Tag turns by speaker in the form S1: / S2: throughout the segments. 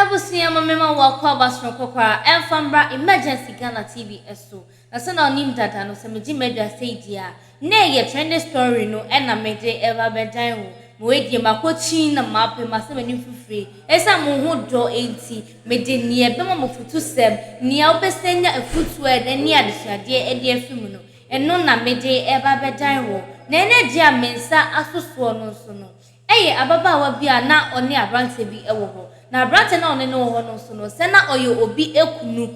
S1: Abusua ma mema wo akwaaba soronko koraa ɛmfa mmra Emergency Ghana TV so. Na sɛnea wonim dada no, sɛ megye m'adwa sei deɛ a, na ɛyɛ trending story no na mede reba abɛdan wo. Ma wei deɛ makɔkyin na mapɛ m'asɛm anim fifire. Ɛsiane mo ho dɔ nti, mede nea ɛbɛma mo afutusɛm, nea wobɛsan anya afutuo ne adesuadeɛ de afiri mu no, ɛno na mede reba abɛdan wo. Na ɛnnɛ deɛ a me nsa aso soɔ no nso no, Ɛyɛ ababaawa bi a na ɔne aberanteɛ bi wɔ hɔ. Na aberanteɛ no a ɔne no wɔ hɔ no nso no, sɛ na ɔyɛ obi kunu.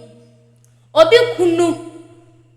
S1: Obi kunu.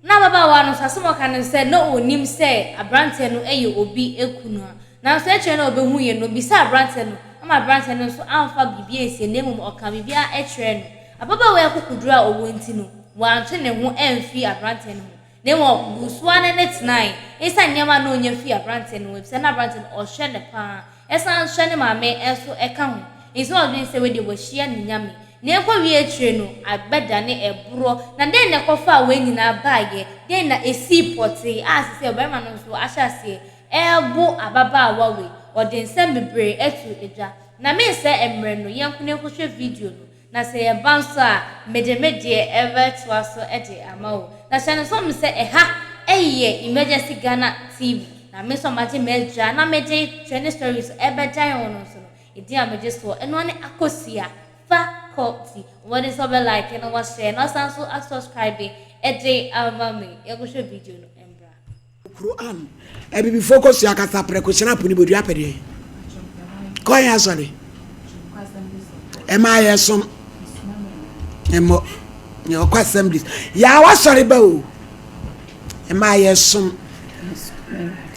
S1: Na ababaawa no nso, asɛm a ɔka ne sɛ, na ɔnnim sɛ aberanteɛ no yɛ obi kunu a. Nanso akyire no a ɔbɛhuiɛ no, ɔbisaa aberanteɛ no, ama aberanteɛ no nso amfa biribi ansie, na mmom ɔkaa biribiara kyerɛɛ no. Ababaawa yi akokoduro a ɔwɔ nti no, wantwe ne ho amfiri aberanteɛ no ho. Na mmom ɔguu so ara ne no tenae, esiane nneɛma a na onya fii aberante no hɔ, efisɛ na aberante no, ɔhwɛ no pa ara, ɛsan hwɛ ne maame nso ka ho. Enti na ɔdwene sɛ wei deɛ wahyia ne nyame. Na ɛkɔwie akyire no, abɛdane ɛborɔ. Na dɛn na ɛkɔfaa wei nyinaa baeɛ? Dɛn na ɛsii pɔtee a seesei ɔbarima no nso ahyɛ aseɛ rebo ababaawa wei? Ɔde nsɛm bebree ato dwa. Na mensɛe mmerɛ no, yɛnko na yɛnkɔhwɛ video no. Na sɛ yɛba nso a, mede me deɛ bɛtoa so de ama wo. Na hyɛ no nso sɛ ɛha yɛ Emergency Ghana TV, na me nso a magye m'adwa na mede trending stories bɛdan wo no nso no, edin a megye soɔ, ɛno ara ne Akosua Fa Kɔ Ti. Bɔ mmɔden sɛ wobɛ like na woahyɛ na woasan nso asubscribe de ama me. Yɛnkɔhwɛ video no mmra.
S2: Kuro an abibifoɔ kɔ sua kasa prɛko hyena po ne bodua pɛ deɛ kɔ yɛn asɔre ɛma yɛ som ɛmɔ yɛ ɔkɔ assemblies yɛ awasɔre ba o ɛma yɛ som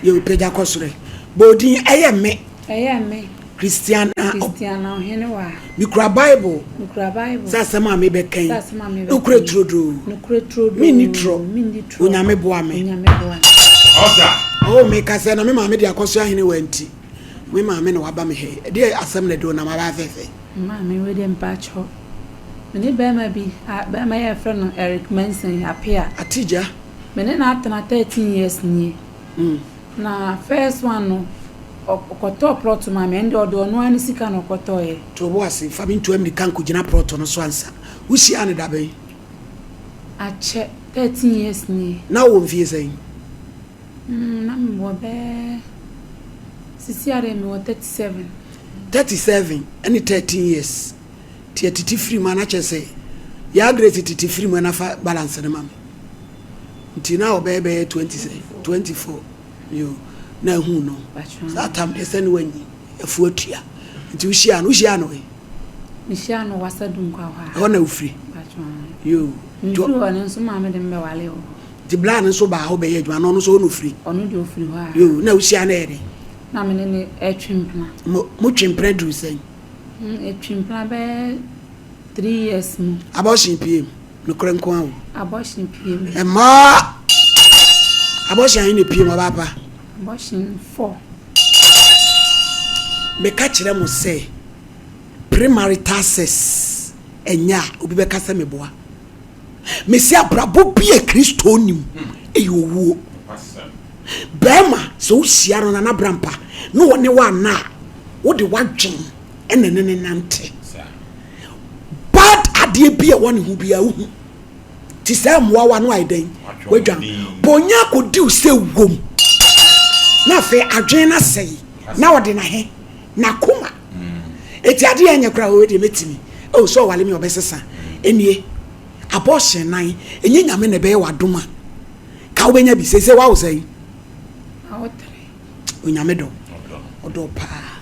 S2: yɛ opagya kɔ soro bɔɔdin ɛyɛ me
S3: Ɛyɛ me.
S2: Christiana
S3: Christiana Ohenewa.
S2: Mekura Bible.
S3: Mekura Bible.
S2: Sɛ asɛm a mebɛka yi.
S3: Sɛ asɛm a mebɛka yi.
S2: Nokorɛ turodoo.
S3: Nokorɛ turodoo.
S2: Menni torɔ.
S3: Menni torɔ.
S2: Onyame boa me.
S3: Onyame boa me.
S4: Ɔsa.
S2: Oh, meka sɛ na me maame de akɔso ahene wa nti. Me maame na waba me ha yi. Ɛdeɛ asɛm na ɛde wo nam aba afɛfɛ.
S3: Maame wei deɛ mpakyɛw. Me ne bɛrima bi, a bɛrima yi a yɛfrɛ no Eric Manson Appiah.
S2: Atija.
S3: Me ne no atena 13 years nie.
S2: Mm.
S3: Na first one no ɔkɔtɔɔ plot maa me ɛnde ɔde ɔno ara ne sika na ɔkɔtɔeɛ.
S2: To wo bo ase fa me ntu amirika nkɔgyina plot no so ansa. Wohyiaa no da bɛn?
S3: Akyɛ, 13 years nie.
S2: Na wowɔ mfie sɛn?
S3: Mm, na mewɔ bɛɛ, sisi ara deɛ mewɔ 37.
S2: 37 ɛne 13 years nti atiti firi mu a na kyerɛ sɛ Yaa Grace tete firi mu a na fa balance no ma me. Nti na ɔbɛyɛ bɛyɛ 20 sɛ 24 yo na ehu no saa tam deɛ sɛ ne wanyi afu atua nti wohyia no wohyia no ɛ
S3: mehyia no wasa dunkwa hɔ a
S2: ɛhɔ na wofiri yo
S3: mfiri hɔ no nso maame de mbɛwale wɔ hɔ
S2: nti bla no nso baa hɔ bɛyɛ adwuma na ɔno nso ɔno firi
S3: ɔno deɛ ɔfiri hɔ
S2: a yo na wohyia no ɛyɛ dɛ
S3: na me ne ne ɛtwe mpena
S2: mo mo twe mpena duru sɛn
S3: ɛtwe mpena bɛyɛ 3 years mu
S2: abortion pie mu Nokorɛ nko ara o.
S3: Abortion pie mu.
S2: Mmaa! Abortion ahe na epie mu ɔbaa pa?
S3: Abortion 4.
S2: Meka kyerɛ mo sɛ premarital sex ɛnyɛ a obi bɛka sɛ meboa. Mese abrabɔ bi a Kristo nim ɛyɛ owuo. Bɛrima sɛ wohyia no Nana Brampa na ɔne wo anna a wode w'adwen ɛna ne ne nante. Bad adeɛ bi a ɛwɔ ne ho biara wohu te sɛ mmoawa no ayɛ dɛn wadwan bonya akɔdiw sɛ wom na afei adwene no asɛe na ɔde n'ahe n'akoma eti adeɛ ɛnyɛ koraa wɔwɔ deɛ mɛtumi oh sɛ ɔwale mi ɔbɛsesa enie abortion nan ɛnyɛ nyame na ɛbɛyɛ wadom a ka wobɛnya bi sɛ sɛ wawo sɛn onyame dɔ ɔdɔ paa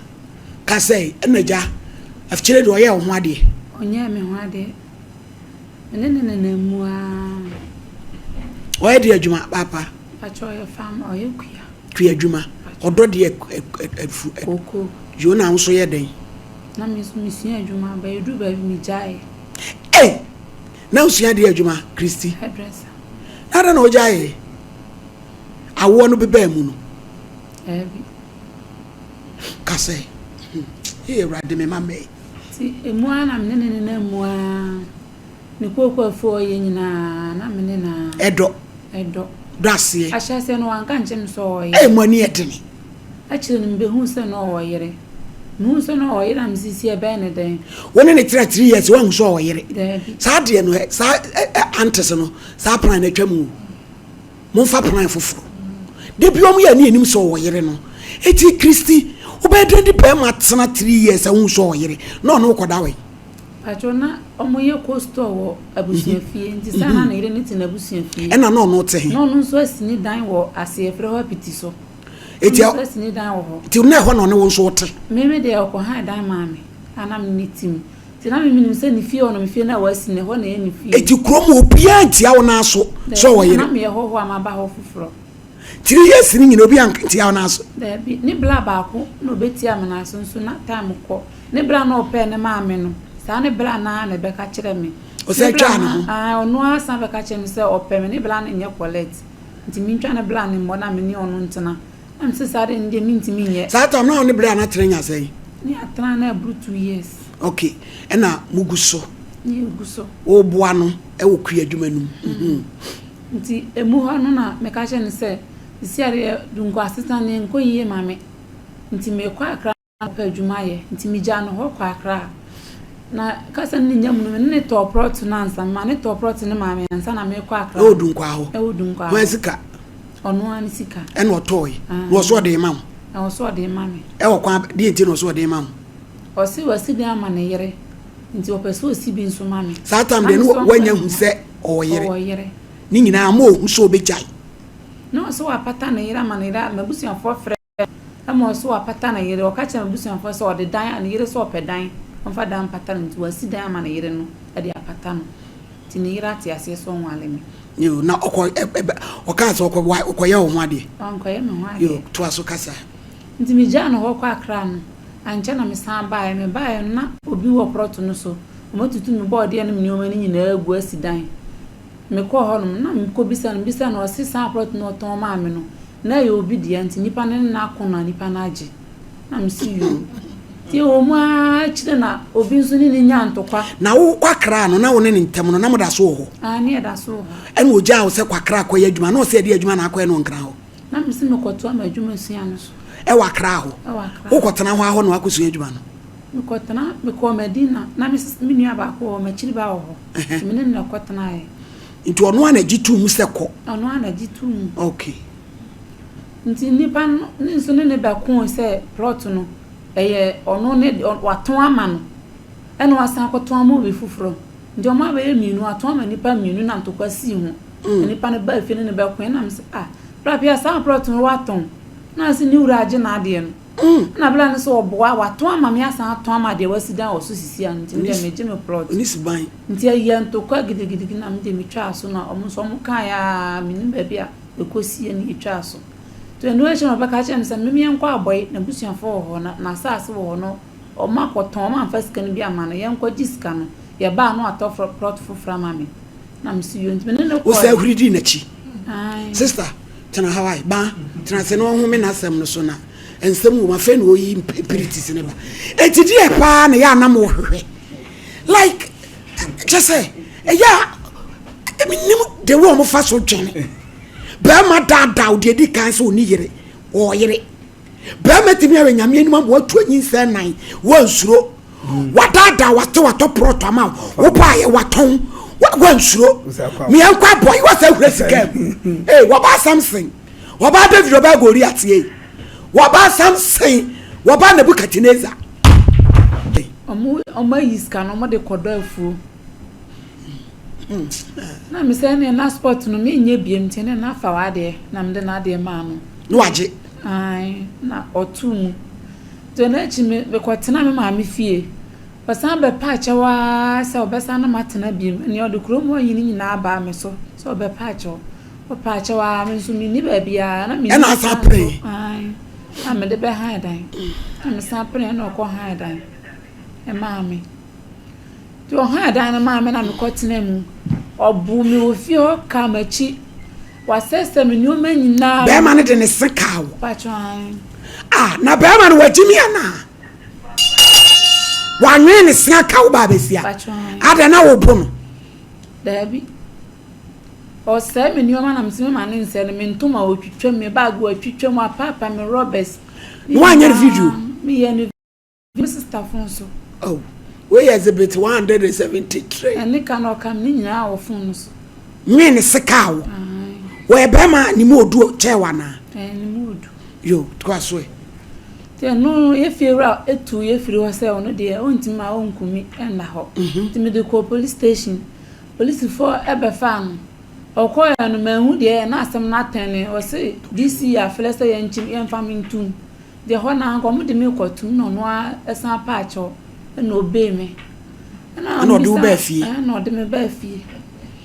S2: Ka sɛ, Ɛna agya, afikyire deɛ ɔyɛɛ wo ho adeɛ?
S3: Ɔnyɛɛ me ho adeɛ. Me ne no nenam mu ara.
S2: Ɔyɛ deɛ adwuma, paapa?
S3: Mpakyɛ ɔyɛ farmer, ɔyɛ kua.
S2: Kua adwuma. Ɔdɔ deɛ afu.
S3: Koko.
S2: Yoo na wo nso yɛ dɛn?
S3: Na me nso mesua adwuma, but ɛduru baabi megyaeɛ.
S2: Ei! Na wosua deɛ adwuma, Christy?
S3: Hairdresser.
S2: Na adɛn na wogyaeɛ? Awoɔ no bebaa mu no?
S3: Daabi.
S2: Ka sɛ, Hmm, ei Awurade, me mma mmɛn.
S3: Nti emu ara na me ne no nenam mu ara, ne kooko afuo a ɔyɛ nyinaa na me ne no ara.
S2: Ɛdɔ.
S3: Ɛdɔ.
S2: Dɔ aseɛ.
S3: Ahyɛaseɛ no wanka ankyerɛ me sɛ ɔwɔ yere.
S2: Ei, mo ani yɛ dene.
S3: Akyire no mebɛhuu sɛ na ɔwɔ yere. Mehuu sɛ na ɔwɔ yere a mese si ɛbɛyɛ ne dɛn.
S2: Wo ne ne tra 3 years woanhu sɛ ɔwɔ yere?
S3: Daabi.
S2: Saa deɛ no saa antes no saa plan no atwa mu o. Momfa plan foforɔ. Da bi ɔmo yɛ ne anim sɛ ɔwɔ yere no. Eti Kristi wobɛyɛ dɛn de bɛrima tena 3 years a wohu sɛ ɔwɔ yere na ɔne wo kɔda wɔ yi?
S3: Patro, na ɔmo yɛ co-store wɔ abusuafie nti saa na ne yere ne te n'abusuafie.
S2: Ɛna na ɔno te he?
S3: Na ɔno nso asi ne dan wɔ ase, yɛfrɛ hɔ Apiti so.
S2: Eti
S3: Ɔno nso asi ne dan wɔ hɔ.
S2: Nti na ɛhɔ na ɔne wo nso wote?
S3: Meme deɛ, ɔkɔ han dan maa me a na me ne te mu. Nti na me menim sɛ ne fie hɔ no, me fie no a wasi no, ɛhɔ na ɛyɛ ne fie.
S2: Eti kurom obiara ntia wo nan so sɛ ɔwɔ yere?
S3: Na meyɛ hɔhoɔ a maba hɔ foforɔ.
S2: 3 years ni nyina obiara ntia wo nan so?
S3: Daabi, ne bra baako na ɔbɛtia me nan so nso na time kɔ. Ne bra na ɔpɛɛ ne maa me no, saa ne bra no ara na ɛbɛka kyerɛ me.
S2: Ɔsɛ twaa ne ho?
S3: Ae, ɔno ara san bɛka kyerɛ me sɛ ɔpɛ me, ne bra no nyɛ collect. Nti mentwa ne bra no mmɔ na me ne ɔno ntena. Na mese saa deɛ no deɛ mentumi nyɛ.
S2: Saa time na wo ne bra no atena nya sɛn?
S3: Ne yɛatena na aburu 2 years.
S2: Okay, ɛna mugu so?
S3: Ne yɛgu so.
S2: Woboa no wɔ kua adwuma no mu?
S3: Nti emu hɔ no na meka kyerɛ no sɛ, sisi adeɛ Dunkwa asetena no ɛnkɔ yie ma me. Nti mekɔ Accra pɛ adwuma ayɛ. Nti megyaa no hɔ kɔ Accra. Na kasa no ne nya mu no, me ne ne tɔɔ prɔto no ansa. Mema ne tɔɔ prɔto no maa me ansa na mekɔ Accra.
S2: Ɛwɔ Dunkwa hɔ?
S3: Ɛwɔ Dunkwa hɔ.
S2: Hwan sika?
S3: Ɔno ara ne sika.
S2: Ɛna ɔtɔɔe? Na ɔso ɔde ma wo?
S3: Na ɔso ɔde ma me.
S2: Ɛwɔ kwan deɛ nti na ɔso ɔde ma wo?
S3: Ɔse wasi dan ama ne yere, nti ɔpɛ sɛ ɔsi bi nso ma me.
S2: Saa time deɛ no wanya hu sɛ ɔwɔ yere?
S3: Ɔwɔ yere.
S2: Ne nyinaa ama ɔhu sɛ ɔbɛgyae?
S3: Na ɔse wapata ne yere ama ne yere, m'abusuafoɔ frɛ ma ɔse wapata ne yere, ɔka kyerɛ m'abusuafoɔ sɛ ɔde dan, ne yere sɛ ɔpɛ dan, ɔmfa dan mpata no nti wasi dan ama ne yere no de apata no. Nti ne yere ate aseɛ sɛ ɔnwale me.
S2: Yo, na ɔkɔ ɛ ɔkaa sɛ ɔkɔ wa ɔkɔyɛ wo ho adeɛ?
S3: Wankɔyɛ me ho adeɛ.
S2: Yo, toa so kasa.
S3: Nti megyaa no hɔ kɔ Accra no, ankyɛ na mesan baeɛ. Mebaeɛ no na obi wɔ prɔto no so, wɔatutu me bɔɔdeɛ ne me nneɛma no nyinaa agu asi dan. Mekɔɔ hɔnom na mekɔbisa no, mebisa no ɔse saa prɔto no ɔtɔn maa me no, na ɛyɛ obi dea nti nipa no ne no ako na nipa no agye. Na mese yoo. Nti ɛwɔ mu ara akyire na obi nso ne no nyaa ntɔkwa.
S2: Na wokɔ Accra no na wo ne no ntam no na moda so wɔ hɔ?
S3: Aane, yɛda so wɔ hɔ.
S2: Ɛna ɔgyaa wo sɛ kɔ Accra kɔyɛ adwuma, na ɔse ɛdeɛ adwuma na akɔyɛ no wɔ Nkran hɔ?
S3: Na mese mekɔtoa m'adwuma sua no so.
S2: Ɛwɔ Accra hɔ?
S3: Ɛwɔ Accra.
S2: Wokɔtena hɔ ara hɔ na woakɔsua adwuma no?
S3: Mekɔtena, mekɔɔ Madina, na me me nua baako wɔ hɔ, m'akyiri ba wɔ hɔ, nti me ne no na ɛkɔtenaeɛ.
S2: Nti ɔno ara na gye too mu sɛ kɔ?
S3: Ɔno ara na gye too mu.
S2: Okay.
S3: Nti nnipa no ne nso ne no bɛkoo sɛ plot no, ɛyɛ ɔno ne de, watɔn ama no, ɛna wasan akɔtɔn ama obi foforɔ. Nti wɔn abɛyɛ mmienu, watɔn ama nnipa mmienu na ntɔkwa sii ho. Na nnipa no baa fie ne no bɛkoe, ɛna mese ah, bra Pia saa plot no watɔn? Na ɔse ne wura agye n'adeɛ no. Ɛna bra no sɛ ɔboa, watɔn ama me asan atɔn ama deɛ wasi dan wɔ so sisi ano nti medeɛ megye me plot.
S2: Ɔni suban.
S3: Nti ɛyɛɛ ntɔkwa gidigidigidi na medeɛ metwaa so na wɔn nso wɔn kaeɛ ara mennim baabi a ɛkɔsiiɛ na yɛtwaa so. Nti ɛno akyi no ɔbɛka kyerɛɛ me sɛ mem yɛnkɔ Abɔe, n'abusuafoɔ wɔ hɔ na n'asaase wɔ hɔ no wɔn akɔtɔn, wɔn amfa sika no bi amma no, yɛnkɔgye sika no. Yɛbaa no watɔ plot foforɔ ama me. Na mese yoo nti me ne no
S2: Wo
S3: kɔe.
S2: san huri dii n'akyi.
S3: Ae.
S2: Sister, tena ha wae. Ba, tena ase na ɔnhome n'asɛm no so na nsɛm wɔ mu. Afei na ɔyi mpiritis no ba. Enti deɛ paa na ɛyɛ a na mohwehwɛ? Like, kyɛ sɛ, ɛyɛ a menim the way wɔfa so dwene. Bɛrima daadaa wo deɛ ɛdi kan sɛ ɔni yere, ɔwɔ yere. Bɛrima tumi awɛ nyame anim ama watu anyinsɛn nan, wansuro. Wadaadaa wate watɔ prɔto ama wo, wobaayɛ watɔn, wansuro. Meɛnkɔ abɔ yi wasa hura sika mu. Ee, wɔbaa Samson, wɔbaa David, wɔbaa Goliath ei. Wɔbaa Samson, wɔbaa Nebuchadnezzar.
S3: Ɔmo ɔmo ayi sika no ɔmo de kɔdɔ afuo. Na me sɛ ɛneɛ na sport no menyɛ biem nti ɛneɛ na fa w'adeɛ na mede n'adeɛ maa no.
S2: Na wagye.
S3: Ae na ɔtoo mu. Nti ɛno akyi me mekɔtena me maame fie. Ɔsan bɛpa akyɛw ara sɛ ɔbɛsan ne matena biem. Ɛneɛ ɔde kurom hɔ yi no nyinaa baa me so sɛ ɔbɛpa akyɛw. Ɔpa akyɛw ara me nso menni baabiara na menni
S2: Ɛna asan pere.
S3: Ae na mede bɛhan dan. Na mesan pere ɛna ɔkɔ han dan ɛmaa me. Nti ɔhan dan no maa me na mekɔtenaa mu. Ɔboo me wɔ fie hɔ kaa m'akyi. Wasɛesɛe me nneɛma nyinaa.
S2: Bɛrima no de ne se kaa wo.
S3: Pakyɛ ae.
S2: Ah, na bɛrima no wagye mi anaa? Wanwene ne se aka wo baa bɛsia.
S3: Pakyɛ ae.
S2: Adɛn na wobo no?
S3: Daabi. Ɔsɛe me nneɛma na mese mema ne nsɛe no. Me ntoma ɔtwitwa mu, me bag watwitwa mu, apaapa me rɔbɛs.
S2: Na woanyɛ no video?
S3: Meyɛ no. sista phone so.
S2: Oh, wei yɛ exhibit 173.
S3: Ɛne ka na ɔka me ne nyinaa wɔ phone no so.
S2: Nwe ne sika wo. Wɔyɛ bɛrima a ne mu odu kyɛɛ wo anaa?
S3: Ɛɛ, ne mu odu.
S2: Yo, toa so ɛ.
S3: Nti ɛno no, yɛ fiewura tuu yɛ firi hɔ sɛ ɔno deɛ ɔntumi ma ɔnku me nna hɔ. Nti mede kɔɔ police station. Polisifoɔ bɛfaa no. Ɔkɔeɛ no, manhu deɛ ɛyɛ, na asɛm no atɛne. Ɔse DC afrɛ sɛ yɛnkye yɛmfa me ntom. Deɛ ɛhɔ no ara nka wɔde me rekɔtom na ɔno ara san paa kyɛw na ɔbee me.
S2: Ɛna ɔde wo baa fie?
S3: Ɛna ɔde me baa fie.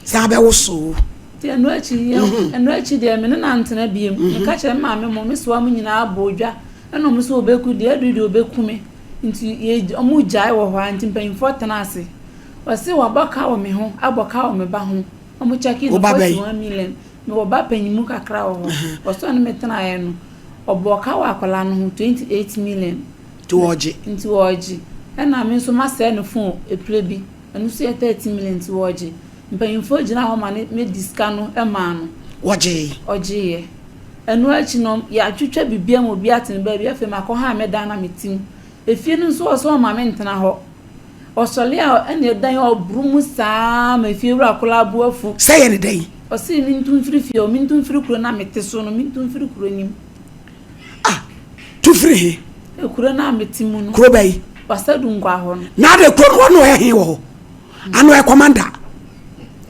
S2: San bɛwoso wo.
S3: Nti ɛno akyi ɛno akyi deɛ me ne no antena biem. Meka kyerɛ me maame mo, me soa mo nyinaa bɔɔ dwa. Ɛna wɔn nso wɔbɛku deɛ aduru deɛ wɔbɛku me. Nti yɛ wɔn gyae wɔ hɔ ara nti mpanyinfoɔ tena ase. Ɔse wabɔ ka wɔ me ho, abɔ ka wɔ me ba ho. Wɔn kyɛkee no 41 million. Mewɔ ba panyinmu kakra wɔ hɔ. Ɔse ɔne me tenaeɛ no, ɔbɔɔ ka wɔ akwadaa no ho 28 million.
S2: Nti wɔregye.
S3: Nti wɔregye. Ɛna me nso masɛe no phone epire bi. Ɛno nso yɛ 30 million nti wɔregye. Mpanyinfoɔ gyinaa hɔ ma ne me de sika no maa no.
S2: Wɔgyee.
S3: Ɔgyeeɛ. Ɛno akyi no, yɛatwitwa biribiara ma obiara te ne baabi. Afei makɔ han me dan na mete mu. Efie no nso ɔse ɔmma mentena hɔ. Ɔsɔre a ɛna ɛdan ɔboro mu saa ma efiewura koraa bo afu.
S2: Sɛ yɛ ne dɛn?
S3: Ɔse mentu mfiri fie hɔ, mentu mfiri kuro no a mete so no, mentu mfiri kuro no mu.
S2: Ah, tu firi he?
S3: Kuro no a mete mu no.
S2: Kuro bɛyi?
S3: Wasadu Nkwa hɔ no.
S2: Na ade kuro no hɔ no ɔyɛ he wɔ hɔ? Ano ɔyɛ kɔmanda?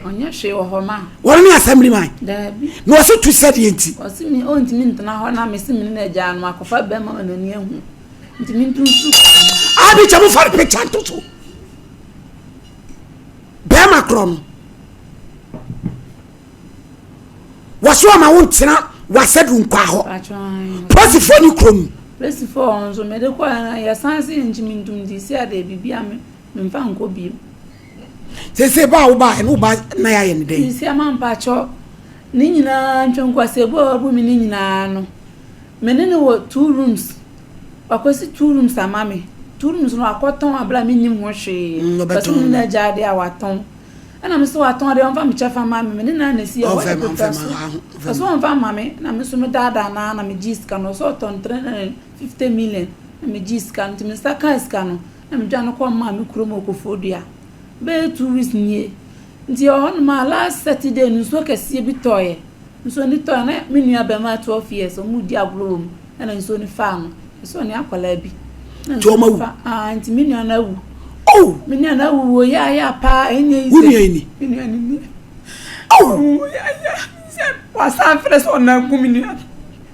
S3: Ɔnyɛ hwee wɔ hɔ ma.
S2: Wɔn ne assemblyman?
S3: Daabi.
S2: Na ɔse tu sɛdeɛ nti?
S3: Ɔse me ɔntumi ntena hɔ na mese me ne no agyaa no akɔfa bɛrima ma n'ani ahu. Nti mentu mfiri kuro no mu.
S2: Abi kyɛ mo fa ne picture nto so. Bɛrima korɔ no. Wɔso ama wo ntena w'asadu nkwa hɔ. Polisifoɔ ne kuro mu.
S3: Polisifoɔ wɔn nso mede kɔ yɛsan se yɛn nkyimi ntum nti si adeɛ biribi a me memfa nkɔ bio.
S2: Sese ba a wo ba ɛne wo ba na yɛayɛ ne dɛn?
S3: Sisi ama mpakyɛ ne nyinaa ntwenkwasɛbu a wabu me ne nyinaa no me ne no wɔ two rooms wakɔsi two rooms ama me two rooms no wakɔtɔn abere a mennim ho hwee ɔsɛ me ne no agya adeɛ a watɔn. Ɛna me so watɔn deɛ ɔmfa me kyɛfa mma me, me ne no ara na ɛsi yɛ, ɛhɔ yɛ pepɛ so. Ɔsɛ ɔmfa mma me, na me nso me daadaa no ara na me gyee sika no, ɔsɛ ɔtɔn 350 million na me gyee sika no, nti me nsa kaa sika no na me dwane kɔ maa me kurom wɔ Koforidua. Bɛyɛ 2 weeks nie. Nti yɛwɔ hɔ nom a last Saturday no nsuo kɛseɛ bi tɔeɛ, nsuo no tɔeɛ na me nua bɛmaa 12 years ɔmo redi agorɔ wɔ mu ɛna nsuo no faa no, ɛsɛ ɔne akwadaa bi.
S2: Nti ɔmo awu?
S3: Ah, nti me nua no awu.
S2: Oh!
S3: Me nua no awu wɔ yaayaa paa, ɛnyɛ yi sɛ.
S2: Wo nua yi ni?
S3: Me nua no ni.
S2: Oh!
S3: Ɔwu yaayaa sɛ wasan frɛ sɛ ɔna aku me nua no.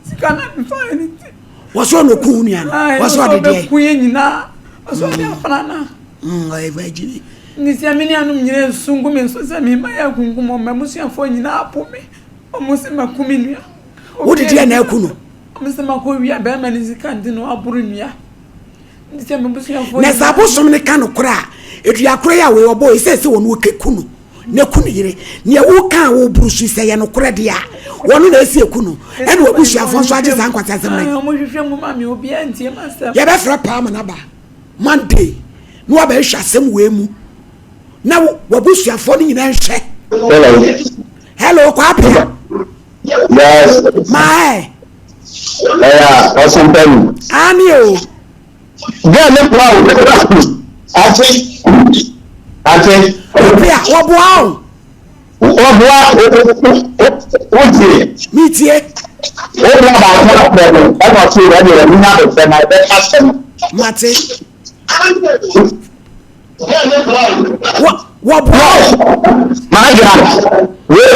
S3: Sika na me fa ne ti.
S2: Wɔsɛ ɔna oku wo nua no. Wɔsɛ ɔde deɛ.
S3: Ɔbɛku yɛ nyinaa. Wɔsɛ ɔde afra na.
S2: Ɔyɛ virgin.
S3: Ne sɛ me nuanom nyinaa nsu ngu me so sɛ me mma yɛ akunkum wɔn, m'abusuafoɔ nyinaa apo me. Wɔn se maku me nua.
S2: Wode deɛ na aku no.
S3: Wɔn se makɔwia bɛrima no sika nti na waboro nnua.
S2: Na sɛ abosom no ka nokorɛ a, dua korɔ yi a wei ɔbɔɔ yi, sɛ sɛ wɔn wɔkɛku no na ku ne yere. Nea woka a woboro so yi, sɛ ɛyɛ nokorɛ deɛ a, wɔn na ɛsi ɛku no. Ɛna w'abusuafoɔ nso agye saa nkwaseasɛm no
S3: adi.
S2: Yɛbɛfrɛ paa ma no aba Monday na wabɛhwehwɛ asɛm wei mu na w'abusuafoɔ no nyinaa nhwɛ.
S4: Hello.
S2: Hello, Kwapea.
S4: Yes.
S2: Mae.
S4: Ɛyà ɔsɔmpɛni.
S2: Ani o.
S4: Girl ne boa wo. Ate. Ate.
S2: Kwapea, wɔboa o.
S4: Wɔboa wotie.
S2: Metie.
S4: Wo bra baako afrɛ no ɛna ɔte wɔ ɛdeɛ wɔn nya abɛfrɛ na ɛbɛka sɛm.
S2: Mate. Wɔboa
S4: o. Maadwa wei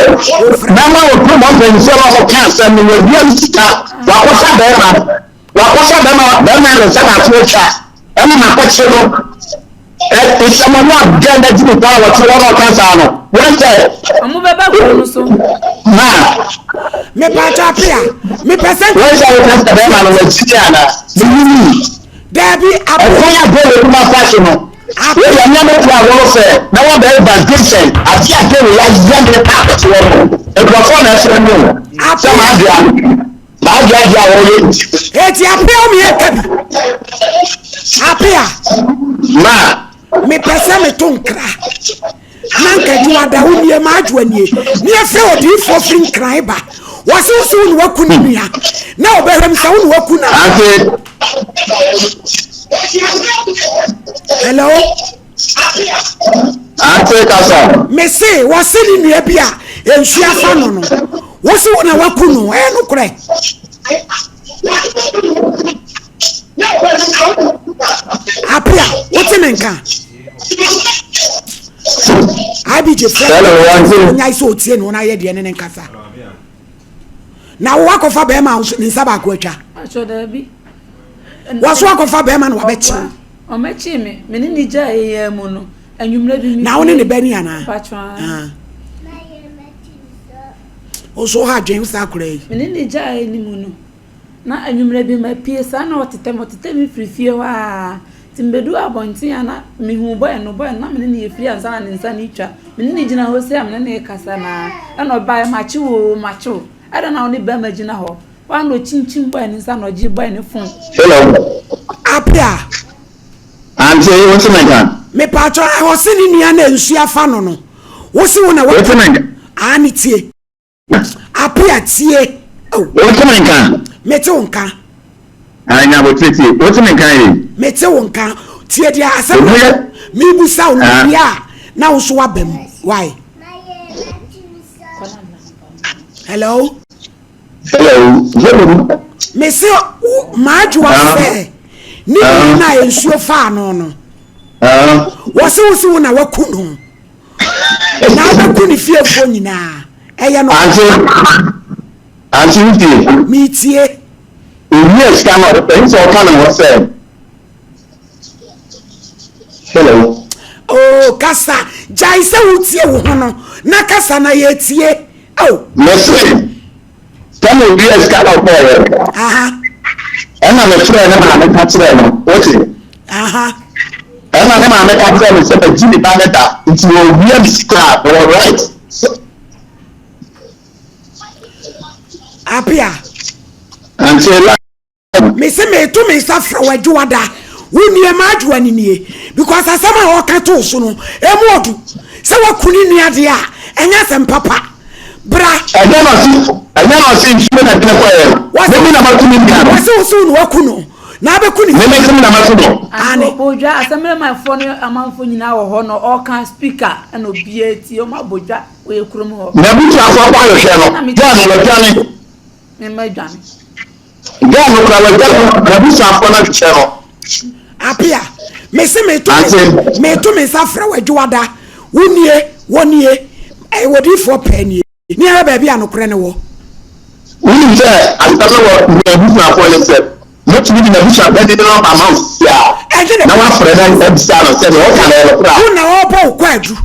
S4: bɛma wo to mɔ mpanyinfoɔ na wɔka asɛm no wɔawia no sika wakɔfa bɛrima wakɔfa bɛrima bɛrima ne nsa baako atwa ɛna nakɔkye no nsɛm no a gɛn na gyimi paa wɔte hɔ na ɔka saa no wɔn sɛ.
S3: Ɔmo bɛba kuro no so.
S4: Ma.
S2: Mepɛ apea mepɛ sɛ.
S4: Wɔn sɛ wɔka sɛ bɛrima no wɔakyiri ana menyini.
S2: Dabi, abo.
S4: Ɛkwan a Dawid de ma fa so no, wei deɛ mmea bɛtu ahorow sɛ na wɔabɛyɛ evangelisation ade a Dawid ayɛ ne paakɛseɛ no. Nkurɔfoɔ na ɛfrɛ me o sɛ m'adea m'adea deɛ a wɔyɛ nti.
S2: Eti apea omi ɛka bi. Apea.
S4: Ma.
S2: Mepɛ sɛ meto nkra. Na nka adwuma da wo nie m'adwoa nie ne yɛfrɛ odiyifoɔ firi nkran ba wɔse wo se wo ne waku ne nua na ɔbɛhwɛ m sɛ wo ne waku na
S4: Ante.
S2: Hello.
S4: Ante kasa.
S2: Mese wɔse ne nua bi a nsuo afa no no wose wo na waku no ɛyɛ nokorɛ? Apia wote me nka? IBJ frɛ onyae sɛ ɔtie no na ayɛ deɛ ne ne nkasa na wo wakɔfa bɛrima a ne nsa baako atwa wɔso akɔfa bɛrima na wabɛkyew
S3: Ɔmɛkyee me, me ne ne gyaeɛ yi ara mu no, anwummerɛ bi me
S2: Na wo ne ne ba ni anaa?
S3: Mpakyɛ
S2: ah. Wo so ha adwen saa akora yi.
S3: Me ne ne gyaeɛ no mu no, na anwummerɛ bi mapue saa na ɔtetɛ me, ɔtetɛ me firi fie hɔ ara. Nti mebɛduu abɔnten a na mehuu bɔe no, bɔe no na me ne no yɛ firi ansa na ne nsa no retwa. Me ne no gyina hɔ sei a me ne no rekasa no ara, ɛna ɔbaeɛ, makye wo o, makye wo. Adɛn na wo ne barima gyina hɔ? Hɔ ara na ɔkyinkyim bɔe ne nsa na ɔgye bɔe ne fon.
S4: Hello.
S2: Apia.
S4: Auntie, wo te me nka?
S2: Mepatwɔ ɛ ɔse ne nua na nsu afa no no wo se wo na
S4: Wo te me nka?
S2: Aa ne tie. Apia tie. Oh.
S4: Wo te me nka?
S2: Mete wo nka.
S4: Ah, nya abotire tie. Wo te me nka yi?
S2: Mete wo nka. Tie deɛ asɛm na mebusa wo no wie a na wo nso waba mu. Why? Hello?
S4: Hello, Zulu.
S2: Mese m'adwoa sɛ ne nua no a nsuo faa no no. Wɔse wo se wo na waku no. Na wobɛku ne fiefoɔ nyinaa. Ɛyɛ no.
S4: Ante, ante wotie.
S2: Metie.
S4: Owie sika no, ɛyi sɛ ɔka ne ho sɛ. Hello.
S2: Oh, kasa. Gyae sɛ wotie wo ho no na kasa na yɛtie. Oh.
S4: Mese, sɛ na obi a sika na ɔkɔɔyɛ.
S2: Aha.
S4: Ɛna mefrɛ ne maame ka kyerɛɛ no, wote?
S2: Aha.
S4: Ɛna ne maame ka kyerɛɛ me sɛ magye ne ba ne da, nti wɔwia me sika a, mewɔ right.
S2: Apia.
S4: Nti
S2: Mese meto me nsa frɛ wo Adwoada, wo nie m'adwoa no nie because asɛm a ɔka too so no emu ɔdu sɛ waku ne nua deɛ a ɛnyɛ asɛm papa bra.
S4: Ɛnyɛ na ɔse ɛnyɛ na ɔse nsuo na ɛde no kɔeɛ no meme na maku me nua no.
S2: Wɔse wo se wo na waku no na abɛku ne
S4: Meme se me na maku no.
S2: Aane.
S3: Ɔbɔ dwa asɛmblemafoɔ ne amanfoɔ nyinaa wɔ hɔ na ɔka speaker ɛna obiara tie wɔn abɔ dwa wɔyɛ kurom hɔ.
S4: N'abusuafoɔ kɔ ahwehwɛ no girl no wadwane.
S3: Mema dwane.
S4: Girl no koraa wadwane n'abusuafoɔ no ahwehwɛ no.
S2: Apia, mese meto me meto me nsa frɛ wo Adwoada, wo nie, wɔ nie, ɛyɛ odiyifoɔ pɛɛ nie, ne yɛhwɛ baabi a nokorɛ no wɔ.
S4: Wonim sɛ asɛm no wɔ n'abusuafoɔ no nsam. Mɛtumi de n'abusuapanin no ama wo seesei ara, na woafrɛ no abisa no sɛ deɛ ɔka no yɛ nokorɛ a.
S2: Wo na ɔrebɔ wo kwaadu.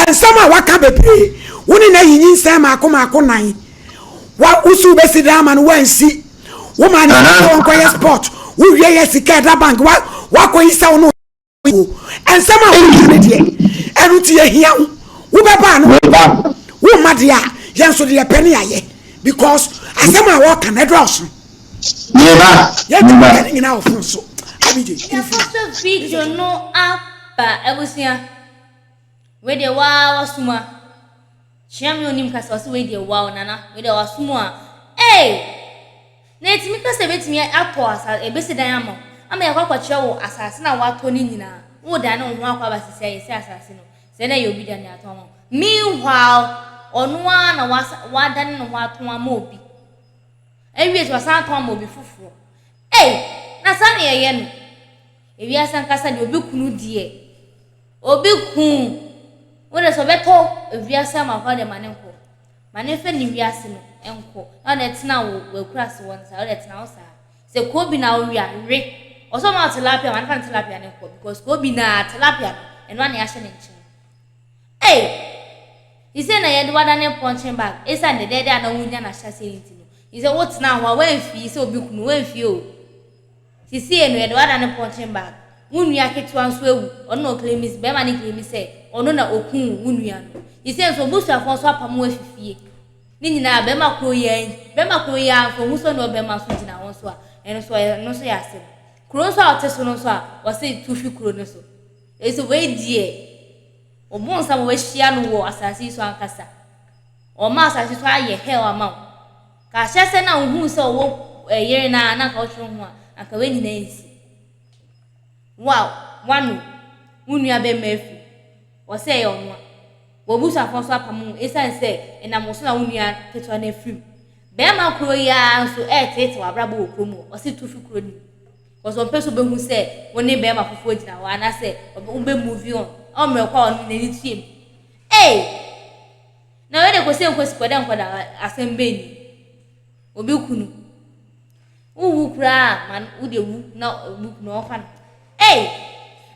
S2: Nsɛm a waka bebree, wo ne no ayi nyinsɛn mmaako mmaako nan. Wa wo so wobɛsi dan ama no woansi. Wo maa no sika sɛ ɔnkɔyɛ sport. Wowie yɛ sika ɛda bank wa wakɔyi sɛ wo ne wo. Nsɛm a woka no deɛ ɛno nti yɛhia wo. Wobɛba ano womma deɛ a yɛn nso deɛ yɛpɛ ne yɛayɛ because asɛm a wɔka no ɛdɔɔso.
S4: Meba.
S2: Yɛntumi nka ne nyinaa wɔ phone so. Abigye.
S1: Yɛkɔ so video no aba abusua. Wei deɛ waa wasum a. Kyea me onim kasa ɔse wei deɛ wow nana wei deɛ wasum a ei! Na ɛtumi ka sɛ ɛbɛtumi atɔ asa ɛbɛsi dan ama wo ama yɛakɔ akɔkyerɛ wo asase no a watɔ no nyinaa wodane wo ho akɔ aba sisi a yɛsi asase no sɛ na ɛyɛ obi dea na yɛatɔn ama wo meanwhile ɔno ara na wasa wadane ne ho atɔn ama obi awie so wasan atɔn ama obi foforɔ ei! Na saa na yɛyɛ no ewiase ankasa deɛ obi kunu deɛ Obi ku wo de sɛ ɔbɛtɔ wiase ama wo koraa deɛ ma no nkɔ. Ma no mfa ne wiase no nkɔ. Na ɔde tena wo w'akurase hɔ no saa, ɔde tena hɔ saa. Sɛ kobi na wowe a, we. Ɔsɛ ɔma wo tilapia, ma no fa ne tilapia no nkɔ because kobi na tilapia no, ɛno ara na yɛahyɛ ne nkyene. Ei! Sisei na yɛde wadane punching bag, esiane dɛdɛɛdɛ a na wonya no ahyɛaseɛ no nti no. Sisei wotena hɔ a, woamfii sɛ obi kunu, woamfii o. Sisiei no yɛde wo adane punching bag. Wo nua ketewa nso awu, ɔno na ɔclaimi, barima no claimi sɛ ɔno na okuu wo nua no. Sisiei nso w'abusuafoɔ nso apamo wo afi fie. Ne nyinaa barima koro yi ara, barima koro yi ara nso ohu sɛ ɔne ɔbarima nso gyina hɔ nso a, ɛno nso ɛno nso yɛ asɛm. Kuro nso a ɔte so no nso a, wɔse tu fi kuro no so. Ɛsɛ wei deɛ, ɔbonsam a wahyia no wɔ asase yi so ankasa. Ɔma asase so ayɛ hell ama wo. Ka ahyɛsɛ no a wohuu sɛ ɔwɔ yere no a na anka wotwe wo ho a, anka wei nyinaa nsi. Wo a woano wo nua bɛrima afi mu, ɔsɛ ɛyɛ ɔno a. W'abusuafoɔ nso apamo wo esiane sɛ ɛnam wo so na wo nua ketewa no afiri mu. Bɛrima koro yi ara nso ɛreteetee w'abrabɔ wɔ kurom hɔ, ɔse tu fi kuro no mu. Because ɔmpɛ sɛ ɔbɛhu sɛ wo ne bɛrima foforɔ gyina hɔ anaasɛ wobɛ move on. Ɛwɔ mmerɛ kɔ a ɔno n'ani tua mu. Ei! Na wei de kɔsi nkosi kɔda nkɔda asɛm bɛn ni? Obi kunu. Wowu koraa ma wo deɛ wu na obi kunu ɔmfa no. Ei!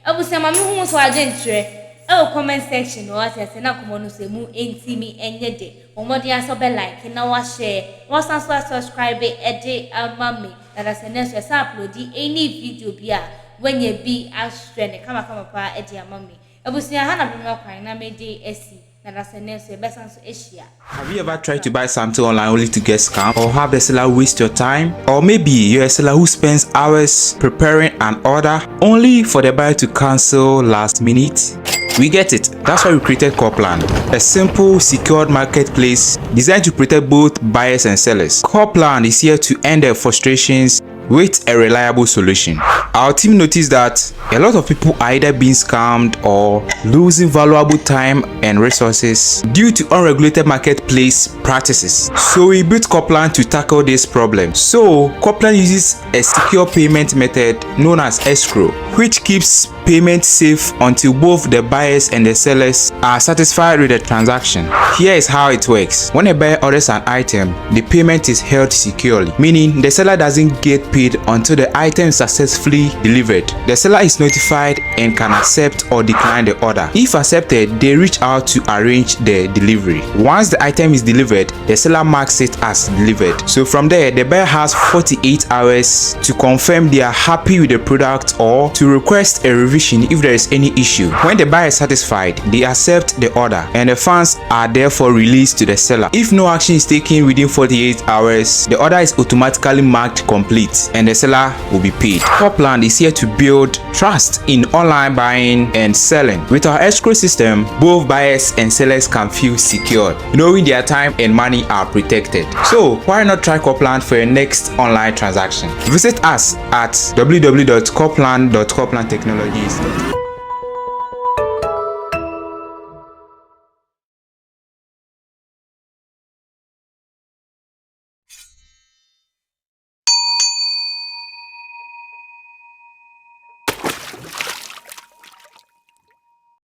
S1: Abusua ma me hu wo so adwenkyerɛ ɛwɔ comment section hɔ wate aseɛ na nkɔmmɔ no so ɛmu ntimi ɛnyɛ dɛ. Bɔ mmɔden ara sɛ wobɛ like na wa share na wasan so a subscribe ɛde ama me na dasɛ nnɛ nso yɛsan uploadi any video bi a wanya bi ahwɛ no kamakama paa ɛde ama me. Abusua ha na bɛma kwan na mede asi. Na da sɛ nnɛ nso yɛbɛsan so ahyia.
S5: Have you ever tried to buy something online only to get scammed or have the seller waste your time? Or maybe you're a seller who spends hours preparing an order only for the buyer to cancel last minute? We get it. That's why we created Corplan, a simple, secured marketplace designed to protect both buyers and sellers. Corplan is here to end the frustrations with a reliable solution. Our team noticed that a lot of people are either being scammed or losing valuable time and resources due to unregulated marketplace practices. So we built Corplan to tackle this problem. So Corplan uses a secure payment method known as escrow, which keeps payment safe until both the buyers and the sellers are satisfied with the transaction. Here is how it works. When a buyer orders an item, the payment is held securely, meaning the seller doesn't get paid until the item is successfully delivered. The seller is notified and can accept or decline the order. If accepted, they reach out to arrange the delivery. Once the item is delivered, the seller marks it as delivered. So from there, the buyer has 48 hours to confirm they are happy with the product or to request a revision if there is any issue. When the buyer is satisfied, they accept the order and the funds are therefore released to the seller. If no action is taken within 48 hours, the order is automatically marked complete and the seller will be paid. Corplan is here to build trust in online buying and selling. With our escrow system, both buyers and sellers can feel secure, knowing their time and money are protected. So why not try Corplan for your next online transaction? Visit us at www.corplan.corplantechnologies.com.